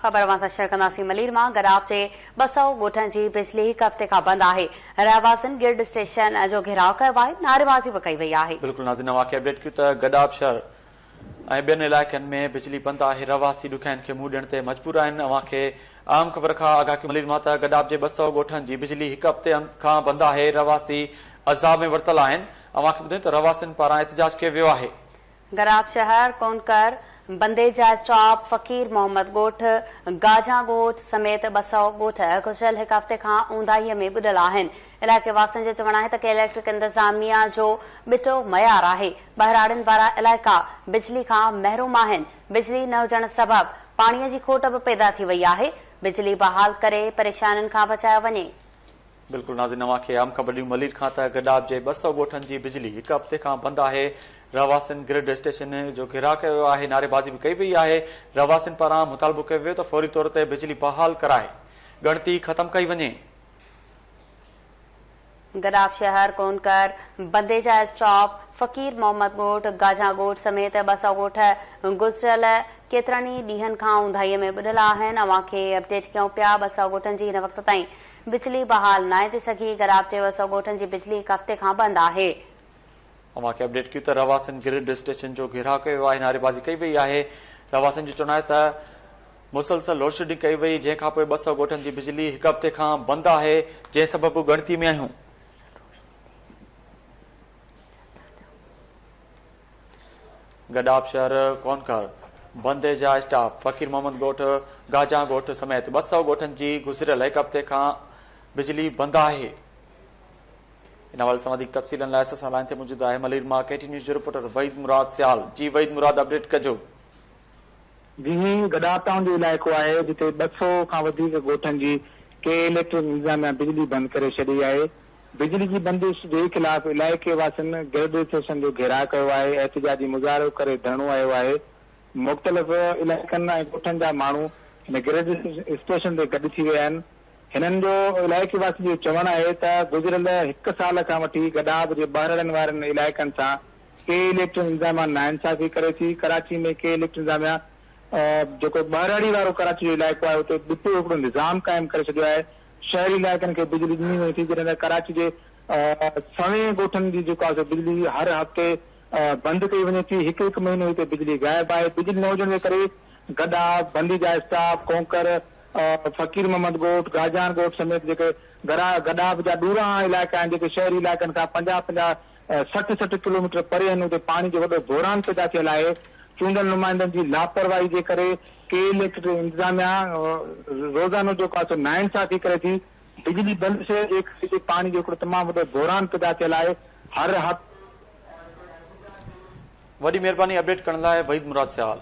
خبر اوهان سان شيئر ڪنداسين ملير مان گڏاپ جي 200 ڳوٺن جي بجلي هڪ هفتي کان بند آهي، رهواسين گرڊ اسٽيشن جو گهيراء ڪيو آهي، نعريبازي به ڪئي وئي آهي. بلڪل ناظرين اوهان کي اپڊيٽ ڪيون ته گڏاپ شهر ۽ ٻين علائقن ۾ بجلي بند آهي، رهواسي ڏکيائين کي منهن ڏيڻ تي مجبور آهن، اوهان کي اهم خبر کان آگاهه ڪيون ملير مان ته گڏاپ جي 200 ڳوٺن جي بجلي هڪ هفتي کان بند آهي، رهواسي عذاب ۾ ورتل آهن، اوهان کي ٻڌايون ته رهواسين پاران احتجاج ڪيو ويو آهي. گراب شهر، ڪونڪر، بنديجا اسٽاپ، فقير محمد ڳوٺ، گاجان ڳوٺ سميت 200 ڳوٺ گذريل هڪ هفتي کان اونداهي ۾ ٻڏل آهن. علائقي واسين جو چوڻ آهي ته ڪي اليڪٽرڪ انتظاميا جو ٻٽو معيار آهي، ٻهراڙين وارا علائقا بجلي کان محروم آهن، بجلي نه هجڻ سبب پاڻي جي کوٽ به پيدا ٿي وئي آهي، بجلي بحال ڪري پريشانين کان بچايو وڃي. بلڪل ناظرين اوهان کي اهم خبر ڏيون ملير کان ته گڏاپ جي 200 ڳوٺن جي بجلي هڪ هفتي کان بند آهي رهواسين گرڊ اسٽيشن جو گهيراء ڪيو ويو آهي نعريبازي به ڪئي وئي آهي رهواسين پاران مطالبو ڪيو ويو ته فوري طور تي بجلي بحال ڪرائي ڳڻتي ختم ڪئي وڃي. گڏاپ شهر، ڪونڪر، بنديجا اسٽاپ، فقير محمد ڳوٺ، گاجان ڳوٺ سميت 200 ڳوٺ گذريل ڪيترن ئي ڏينهن کان اونداهي ۾ ٻڏل آهن، اوهان کي اپڊيٽ ڪيون پيا 200 ڳوٺن جي هن وقت تائين بجلي بحال ناهي ٿي سگهي، گراب جي 200 ڳوٺن جي بجلي هڪ هفتي کان بند آهي. اوهان کي اپڊيٽ ڪيون ته رهواسين گرڊ اسٽيشن جو گهيراء ڪيو ويو آهي، نعريبازي ڪئي وئي آهي، رهواسين جو چوڻ آهي ته مسلسل لوڊشيڊنگ ڪئي وئي، جنهن کانپوء 200 ڳوٺن جي بجلي هڪ هفتي کان بند آهي، جنهن سبب ڳڻتي ۾ آهيون. گڏاپ شهر، ڪونڪر، بنديجا اسٽاپ، فقير محمد ڳوٺ، گاجان ڳوٺ سميت 200 ڳوٺن جي گذريل هڪ هفتي کان بجلي بند آهي. ان حوالي سان وڌيڪ تفصيلن لاء اسان سان لائين تي موجود آهي ملير مان ڪي ٽي نيوز جو رپورٽر وحيد مراد سيال. جي وحيد مراد اپڊيٽ ڪجو. جي هي گڏاپ ٽائون جو علائقو آهي جتي 200 کان وڌيڪ ڳوٺن جي ڪي اليڪٽرڪ انتظاميا بجلي بند ڪري ڇڏي آهي. بجلي جي بندش جي خلاف علائقي واسين گرڊ اسٽيشن جو گهيراء ڪيو آهي، احتجاجي مظاهرو ڪري ڌرڻو هنيو آهي، مختلف علائقن ۽ ڳوٺن جا ماڻهو هن گرڊ اسٽيشن تي گڏ ٿي ويا آهن، هنن جو علائقي واسين جو چوڻ آهي ته گذريل هڪ سال کان وٺي گڏاپ جي ٻهراڙين وارن علائقن سان ڪي اليڪٽرڪ انتظاميا ناانصافي ڪري ٿي، ڪراچي ۾ ڪي اليڪٽرڪ انتظاميا جيڪو ٻهراڙي وارو ڪراچي جو علائقو آهي اتي ٻٽو هڪڙو نظام قائم ڪري ڇڏيو آهي، شهري علائقن کي بجلي ڏني وڃي ٿي جڏهن ته ڪراچي جي سوين ڳوٺن جي جيڪو آهي سو بجلي هر هفتي بند ڪئي وڃي ٿي هڪ هڪ مهينو هتي بجلي غائب آهي بجلي نه هجڻ جي ڪري گڏا بندي جا اسٽاپ ڪونڪر فقير محمد ڳوٺ گاجان ڳوٺ سميت جيڪي گرا گڏاپ جا ڏورانهان علائقا آهن جيڪي شهري علائقن کان 50 50 60 60 ڪلوميٽر پري آهن اتي پاڻي جو وڏو بحران پيدا ٿيل آهي چونڊيل نمائندن جي لاپرواهي جي ڪري ڪي اليڪٽرڪ انتظاميا روزانو جيڪو آهي سو ناانصافي ڪري ٿي، بجلي بند ٿيڻ جي ڪري پاڻي جو هڪڙو تمام وڏو بحران پيدا ٿيل آهي، هر هفت. وڏي مهرباني اپڊيٽ ڪرڻ لاء وحيد مراد سيال.